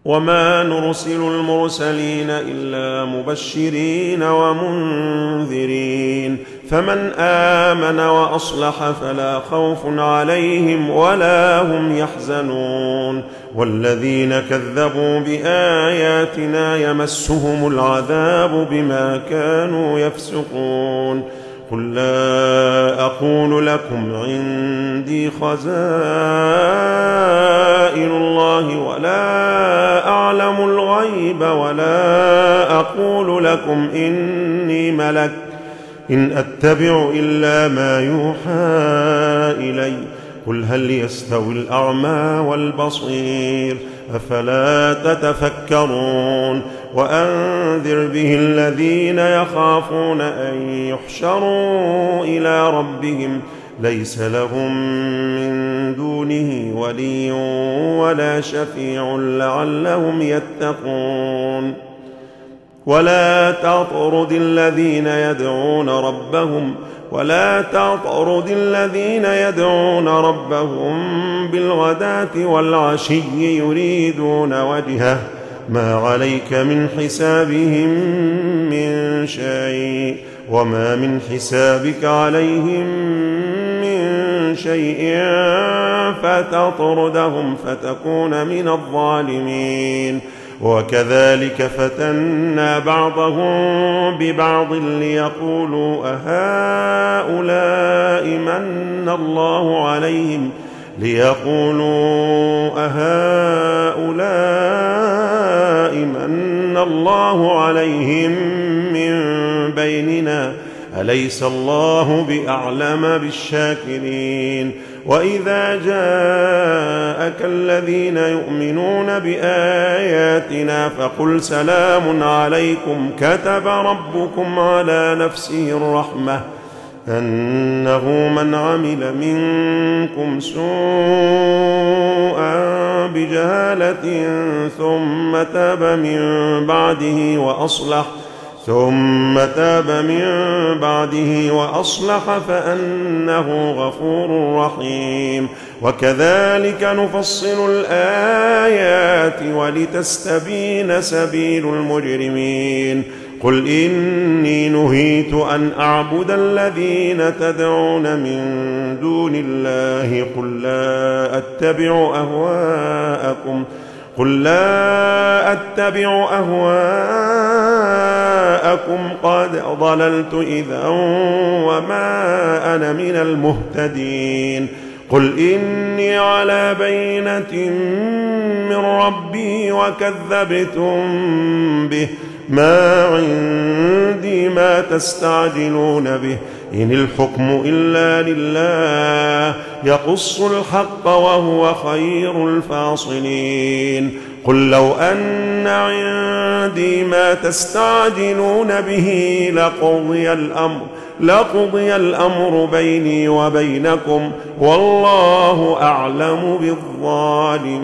وما نرسل المرسلين إلا مبشرين ومنذرين فمن آمن وأصلح فلا خوف عليهم ولا هم يحزنون والذين كذبوا بآياتنا يمسهم العذاب بما كانوا يفسقون قل لا أقول لكم عندي خزائن الله ولا أعلم الغيب ولا أقول لكم إني ملك إن أتبع إلا ما يوحى إلي قل هل يستوي الأعمى والبصير أفلا تتفكرون وأنذر به الذين يخافون أن يحشروا إلى ربهم ليس لهم من دونه ولي ولا شفيع لعلهم يتقون ولا تطرد الذين يدعون ربهم بالغداة والعشي يريدون وجهه ما عليك من حسابهم من شيء وما من حسابك عليهم من شيء فتطردهم فتكون من الظالمين وكذلك فتنا بعضهم ببعض ليقولوا أهؤلاء من الله عليهم من بيننا أليس الله بأعلم بالشاكرين وإذا جاءك الذين يؤمنون بآياتنا فقل سلام عليكم كتب ربكم على نفسه الرحمة أنه من عمل منكم سوءا بجهالة ثم تاب من بعده وأصلح فأنه غفور رحيم وكذلك نفصل الآيات ولتستبين سبيل المجرمين قل إني نهيت أن أعبد الذين تدعون من دون الله قل لا أتبع أهواءكم قد ضللت إذا وما أنا من المهتدين قل إني على بينة من ربي وكذبتم به ما عندي ما تستعجلون به إن الحكم إلا لله يقص الحق وهو خير الفاصلين قل لو أن عندي ما تستعجلون به لقضي الأمر بيني وبينكم والله أعلم بالظالمين.